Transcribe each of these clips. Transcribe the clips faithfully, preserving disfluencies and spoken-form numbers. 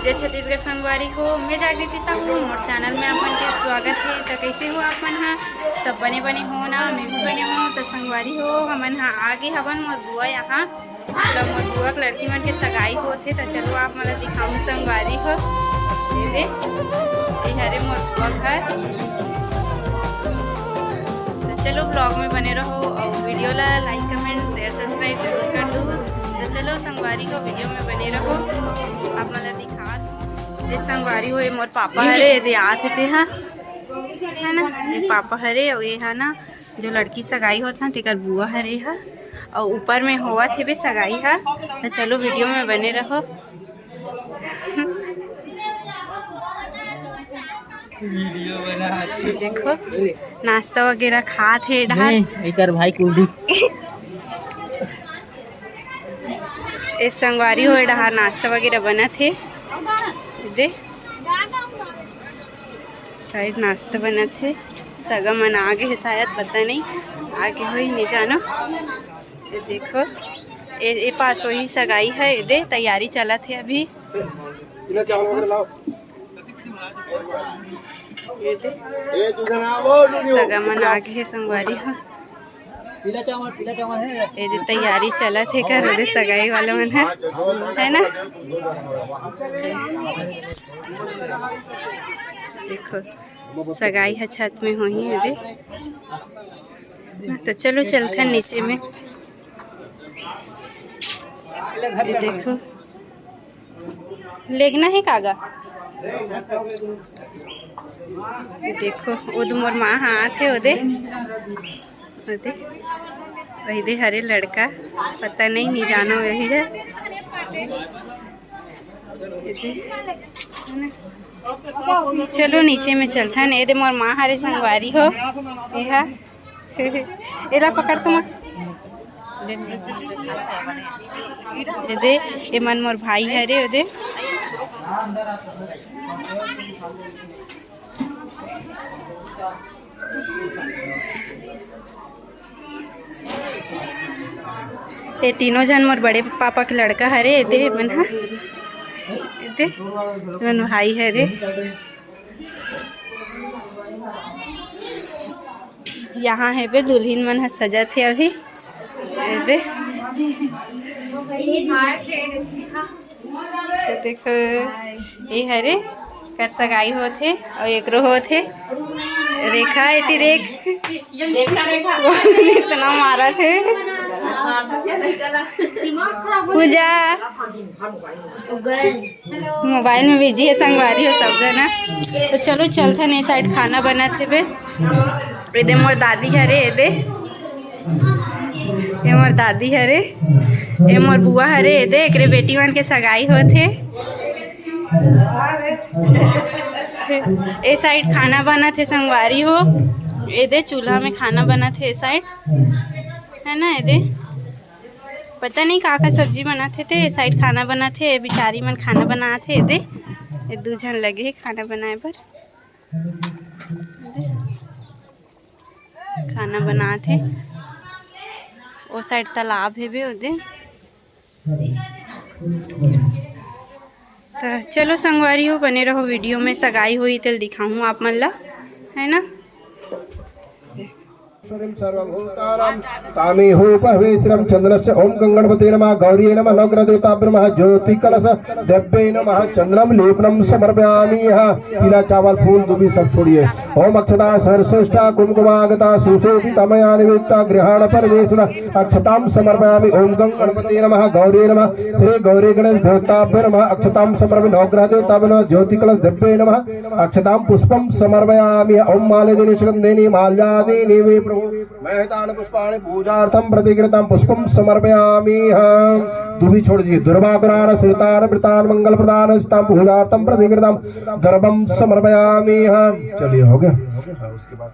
जय छत्तीसगढ़ संगवारी हो, मैं जागृति साहू, मोर चैनल में आप मन के स्वागत हे। त कइसे हो आप मन ह? सब बने बने हो ना? मैं भी बने हो। त संगवारी हो, हमन ह आ गे हवन मोर बुआ यहाँ। मतलब मोर बुआ के लड़की मन के सगाई होत हे। त चलो आप मन ला दिखाऊं संगवारी हो। ये दे, ये हरे मोर बुआ घर। त चलो vlog में बने रहो और video ला like, comment, share, subscribe जरूर कर दो। त चलो संगवारी हो, video में बने रहो, आप मन ला दिखा। ये संगवारी हो, ये मोर पापा हरे, ये दे आत हे ते हा, है ना, ये पापा हरे, और ये हा ना, जो लड़की सगाई होत ना, तेकर बुआ हरे हा, और ऊपर में होवत हे बे सगाई हा। त चलो video में बने रहो। देखो, नाश्ता वगैरह खात हे डहार। नहीं, एकर भाई कुलदीप। ए संगवारी हो, डहार नाश्ता वगैरह बनत हे। दे, side नाश्ता बनत हे। सगा मन आ गे हे शायद, पता नहीं, आ गे होही, नहीं जानो। ये देखो, ए, ए पास वही सगाई है, ये दे, तैयारी चलत हे अभी। बिना चावल वगैरह लाओ। ये दे। ए, तू इधर आ, वो, तू नहीं हो। सगा मन आ गे हे संगवारी हो। पीला चावल, पीला चावल है। ये दे तैयारी चलत हे कर, ओदे सगाई वाला मन है, है ना? देखो, सगाई ह छत में होही, ये दे। त चलो चलथन नीचे में। ये देखो, लेगना हे कागा। ये देखो, वो तो मोर माँ हा आत हे, ओदे, ओदे, वही दे हरे लड़का, पता नहीं, नहीं जानो वही है। ये दे, चलो नीचे में चलथन। ये दे मोर माँ हरे संगवारी हो, ये हा। एला पकड़ तुम। ये दे, ये मन मोर भाई हरे, ये दे। ये तीनों झन मोर बड़े पापा के लड़का हरे, ये दे, ये मन हा। ये दे, ये मन भाई हरे। यहाँ हे बे दुल्हिन मन ह सजत हे अभी। ये दे। ये देखो, ये हरे कर सगाई होत हे और एकरो होत हे। रेखा, एती देख। इतना मारत हे। पूजा। मोबाइल में बिजी हे संगवारी हो सब जना। तो चलो चलथन, ए साइड खाना बनत हे बे। ये दे मोर दादी हरे, ये दे, ये मोर दादी हरे, ये मोर बुआ हरे, ये दे एकरे बेटी मन के सगाई होत हे। ए साइड खाना बनत हे संगवारी हो, ये दे चूल्हा में खाना बनत हे ए साइड, है ना, ये दे। पता नहीं का का सब्जी बनत हे, ते ए साइड खाना बनत हे, बिचारी मन खाना बनात हे। दे, ये दू झन लगे हे खाना बनाए बर, खाना बनात हे। ओ साइड तालाब हे बे, ओदे। त चलो संगवारी हो, बने रहो वीडियो में, सगाई होही तेल दिखाहूँ आप मन ला, है ना। सर्वभूतानां तामेहोपवेशनं चंदनस्य। ओम गंगणपते नमः, गौरी नमः, नवग्रह देवताभ्यो नमः, ज्योति कलश दिव्ये नमः, चंदनम लेपनम समर्पयामि। यहाँ पीला चावल, फूल, दूबी सब छोड़िए। ओम अक्षता सर्वश्रेष्ठा कुमकुमागता सुशोभिता मया निवेदिता गृहाण परमेश्वर अक्षताम समर्पयामि। ओम गंगणपते नमः, गौरी नमः, श्री गौरी गणेश देवताभ्यो नमः, अक्षताम समर्पयामि। नवग्रह देवताभ्यो नमः, ज्योति कलश दिव्ये नमः, अक्षतां पुष्पं समर्पयामि। ओम मालेदीनि सुगंधीनि माल्यादीनि मे प्रभो महतानि पुष्पाणि पूजार्थं प्रतिगृहीतं पुष्पं समर्पयामि। हाँ, दूबी छोड़ दीजिए। दुर्वाघुरान सुरतान प्रतान मंगल प्रदान इष्टां पूजार्थं प्रतिगृहीतं दर्भं समर्पयामि। हाँ, चलिए, हो गया। हाँ, उसके बाद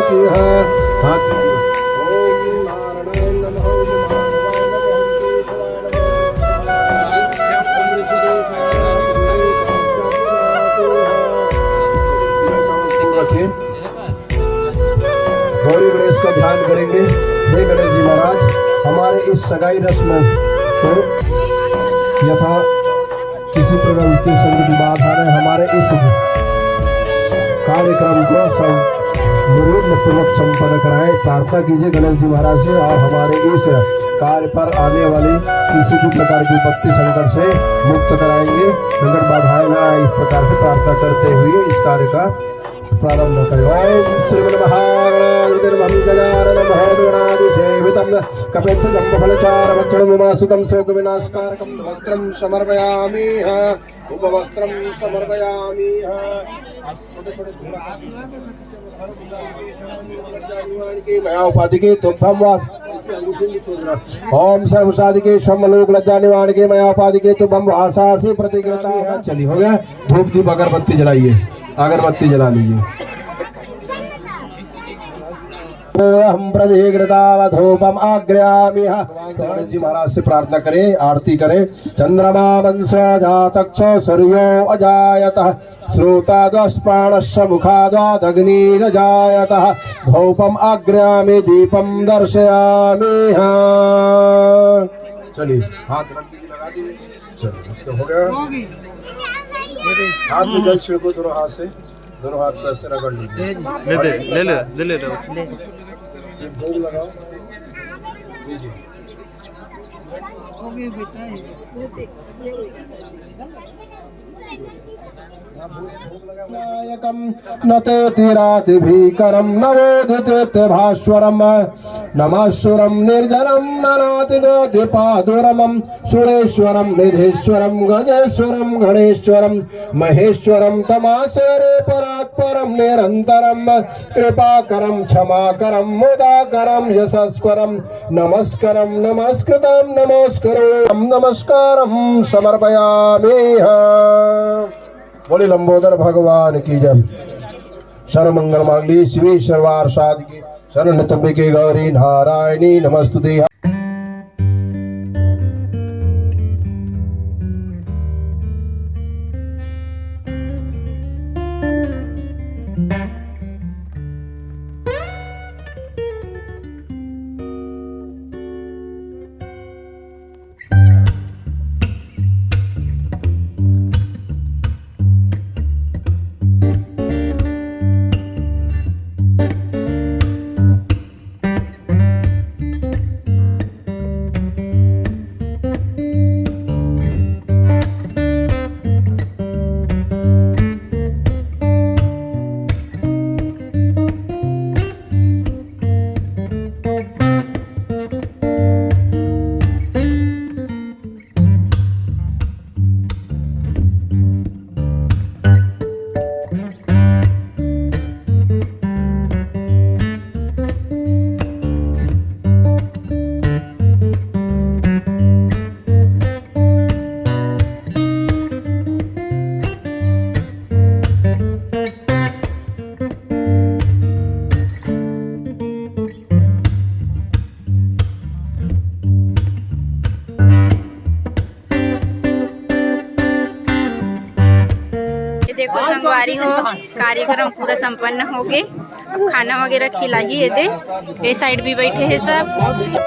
की है। हाथ ओम नारायण नमः, ओम माधवाय नमः, ओम केशवाय नमः। रखें। गौरी गणेश का ध्यान करेंगे। हे गणेश जी महाराज, हमारे इस सगाई रस्म को यथा किसी प्रकार उत्तेज संकट बाधा न हमारे इस कार्यक्रम को सब निर्विघ्न पूर्वक संपन्न कराएं। प्रार्थना कीजिए गणेश जी महाराज से और हमारे इस कार्य पर आने वाली किसी भी प्रकार की विपत्ति संकट से मुक्त कराएंगे। संकट बाधाएं ना आए, इस प्रकार से प्रार्थना करते हुए इस कार्य का प्रारंभ करें। ओम श्री महागणाधिपति नमः। गजानन भूतगणादिसेवितम कपित्थ जम्बफल चार भक्षण उमासुतम शोक विनाशकारकम वस्त्रम समर्पयामी। हाँ, उपवस्त्रम समर्पयामी। हाँ, छोटे छोटे मया उपाधि के तुभ्यम वा। ओम सर्वसाधि के शम लोक लज्जा निवारण के मया उपाधि के तुभ्यम वासा से प्रतिज्ञा। चलिए, हो गया। धूप दीप अगरबत्ती जलाइए, अगरबत्ती जला लीजिए। हम प्रतिगृहीताव धूपम आग्रयामी। गणेश जी महाराज से प्रार्थना करें, आरती करें। चंद्रमा मंसो जातक्षो सूर्यो अजायत। श्रोता द्वस्पाणस्स मुखा द्वादग्निरजायत। धूपम आग्रयामी दीपम दर्शयामी। हाँ। चलिए, हाथ रख दीजिए, लगा दीजिए। चलो, इसका हो गया। हाथ में जल छिड़को दोनों हाथ से, दोनों हाथ को ऐसे रगड़ लीजिए। ले दे, ले ले, दे ले, ले। ये भोग लगाओ। लीजिए। नायकम न तेति राति भीकरम न वोदितेत्य भास्वरम। नमस्वरम निर्जनम ननाति नोति पादुरमम। सुरेश्वरम निधीश्वरम गजेश्वरम गणेश्वरम महेश्वरम तमाश्रये परात्परम निरंतरम। कृपाकरम क्षमाकरम मुदाकरम यशस्करम। नमस्करम नमस्कृतम नमस्करम नमस्कारम समर्पयामी। हाँ। बोले लंबोदर भगवान की जय। सर्वमंगल मांगल्ये शिवे सर्वार्थ साधिके शरण्ये त्र्यंबके गौरी नारायणी नमस्तुते। ये देखो संगवारी हो, कार्यक्रम पूरा संपन्न हो गए। अब खाना वगैरह खिलाही ये दे, ये साइड भी बैठे हैं सब।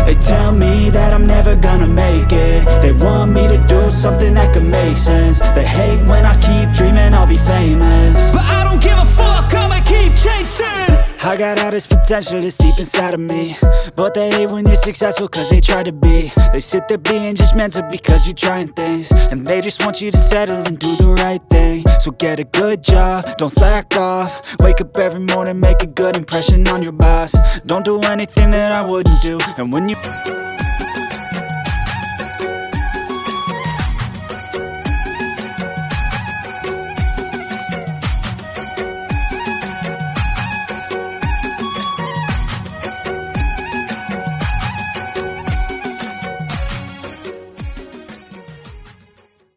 They tell me that I'm never gonna make it. They want me to do something that could make sense. They hate when I keep dreaming I'll be famous, but I don't give a fuck, I'ma keep chasing. I got all this potential that's deep inside of me, but they hate when you're successful 'cause they try to be. They sit there being judgmental because you're trying things, and they just want you to settle and do the right thing. So get a good job, don't slack off. Wake up every morning, make a good impression on your boss. Don't do anything that I wouldn't do. And when you